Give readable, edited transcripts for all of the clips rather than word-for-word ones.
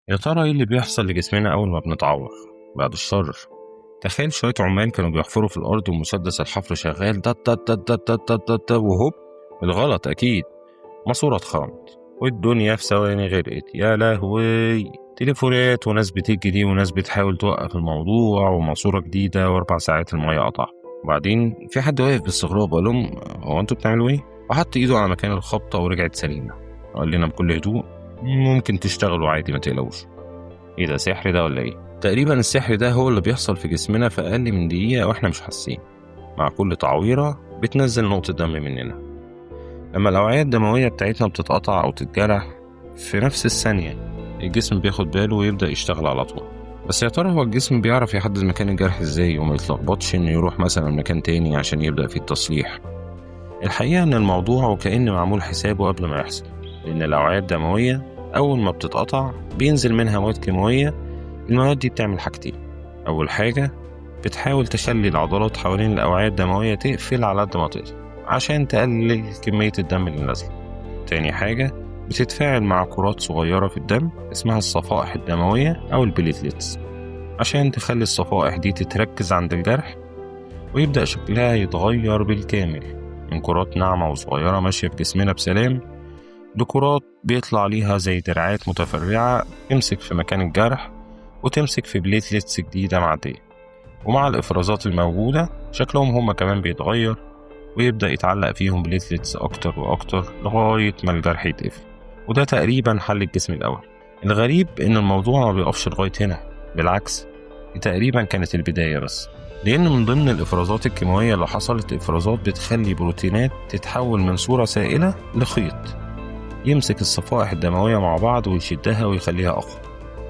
يا ترى ايه اللي بيحصل لجسمنا أول ما بنتعور؟ بعد الشر. تخيل شوية عمال كانوا بيحفروا في الأرض ومسدس الحفر شغال دت دت دت دت دت دت دت، وهوب، الغلط أكيد ماسورة اتخرمت والدنيا في ثواني غرقت. يا لهوي، تليفونات وناس بتجري وناس بتحاول توقف الموضوع وماسورة جديدة وأربع ساعات المية قطع. وبعدين في حد واقف باستغراب وقال لهم هو انتوا بتعملوا ايه؟ وحط ايده على مكان الخبطة ورجعت سليمة. قال لنا بكل هدوء ممكن تشتغلوا عادي ما تقلقوش. ايه ده، سحر ده ولا ايه؟ تقريبا السحر ده هو اللي بيحصل في جسمنا في اقل من دقيقة واحنا مش حاسين. مع كل تعويرة بتنزل نقطة دم مننا. لما الأوعية الدموية بتاعتنا بتتقطع أو تتجرح في نفس الثانية الجسم بياخد باله ويبدأ يشتغل على طول. بس يا ترى هو الجسم بيعرف يحدد مكان الجرح ازاي وما يتلخبطش انه يروح مثلا مكان تاني عشان يبدأ فيه التصليح؟ الحقيقة ان الموضوع وكأن معمول حسابه قبل ما يحصل، لأن الأوعية الدموية أول ما بتتقطع بينزل منها مواد كيماوية. المواد دي بتعمل حاجتين. أول حاجة بتحاول تخلي العضلات حوالين الأوعية الدموية تقفل على قد ما تقدر عشان تقلل كمية الدم اللي نازلة. تاني حاجة بتتفاعل مع كرات صغيرة في الدم اسمها الصفائح الدموية أو ال platelets عشان تخلي الصفائح دي تتركز عند الجرح ويبدأ شكلها يتغير بالكامل من كرات ناعمة وصغيرة ماشية في جسمنا بسلام لكرات بيطلع ليها زي دراعات متفرعة تمسك في مكان الجرح وتمسك في platelets جديدة معدية. ومع الإفرازات الموجودة شكلهم هما كمان بيتغير ويبدأ يتعلق فيهم platelets أكتر وأكتر لغاية ما الجرح يتقفل. وده تقريبا حل الجسم الأول. الغريب إن الموضوع ما بيقفش لغاية هنا، بالعكس دي تقريبا كانت البداية بس، لأن من ضمن الإفرازات الكيماوية اللي حصلت إفرازات بتخلي بروتينات تتحول من صورة سائلة لخيط يمسك الصفائح الدموية مع بعض ويشدها ويخليها أقوى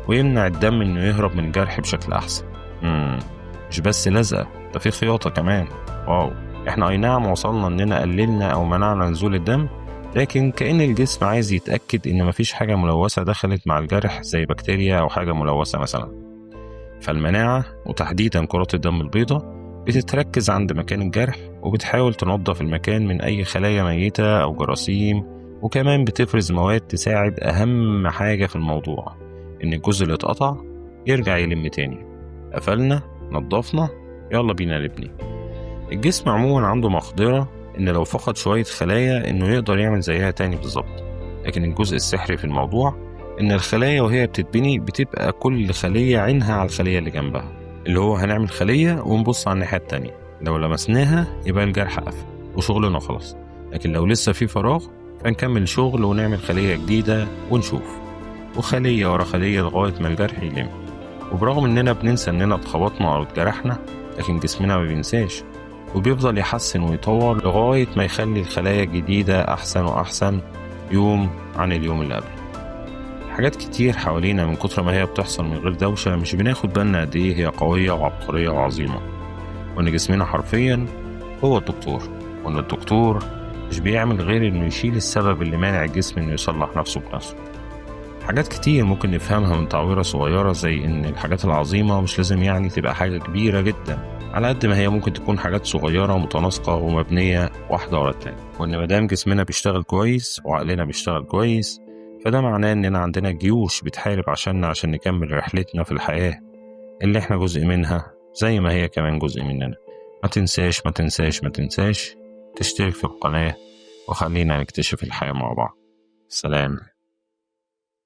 ويمنع الدم إنه يهرب من الجرح بشكل أحسن. مش بس لزقة، ده في خياطة كمان. واو، إحنا أي نعم وصلنا إننا قللنا أو منعنا نزول الدم، لكن كأن الجسم عايز يتأكد إن مفيش حاجة ملوثة دخلت مع الجرح زي بكتيريا أو حاجة ملوثة مثلا. فالمناعة وتحديدا كرات الدم البيضاء بتتركز عند مكان الجرح وبتحاول تنظف المكان من أي خلايا ميتة أو جراثيم، وكمان بتفرز مواد تساعد أهم حاجة في الموضوع إن الجزء اللي اتقطع يرجع يلم تاني. قفلنا، نظفنا، يلا بينا نبني. الجسم عموما عنده مقدرة إن لو فقد شوية خلايا إنه يقدر يعمل زيها تاني بالظبط، لكن الجزء السحري في الموضوع إن الخلايا وهي بتتبني بتبقى كل خلية عينها على الخلية اللي جنبها، اللي هو هنعمل خلية ونبص على الناحية التانية، لو لمسناها يبقى الجرح قفل وشغلنا خلاص، لكن لو لسه في فراغ فنكمل شغل ونعمل خلية جديدة ونشوف، وخلية ورا خلية لغاية ما الجرح يلم. وبرغم إننا بننسى إننا اتخبطنا أو اتجرحنا، لكن جسمنا ما بينساش وبيفضل يحسن ويطور لغاية ما يخلي الخلايا الجديدة أحسن وأحسن يوم عن اليوم اللي قبله. حاجات كتير حوالينا من كتر ما هي بتحصل من غير دوشة مش بناخد بالنا قد إيه هي قوية وعبقرية وعظيمة، وإن جسمنا حرفيا هو الدكتور، وإن الدكتور مش بيعمل غير إنه يشيل السبب اللي مانع الجسم إنه يصلح نفسه بنفسه. حاجات كتير ممكن نفهمها من تعويرة صغيرة، زي إن الحاجات العظيمة مش لازم يعني تبقى حاجة كبيرة جدا، على قد ما هي ممكن تكون حاجات صغيرة ومتناسقة ومبنية واحدة ورا التانية. وإن مادام جسمنا بيشتغل كويس وعقلنا بيشتغل كويس، فده معناه إننا عندنا جيوش بتحارب عشاننا عشان نكمل رحلتنا في الحياة اللي إحنا جزء منها زي ما هي كمان جزء مننا. ما تنساش ما تنساش ما تنساش تشترك في القناة، وخلينا نكتشف الحياة مع بعض. سلام.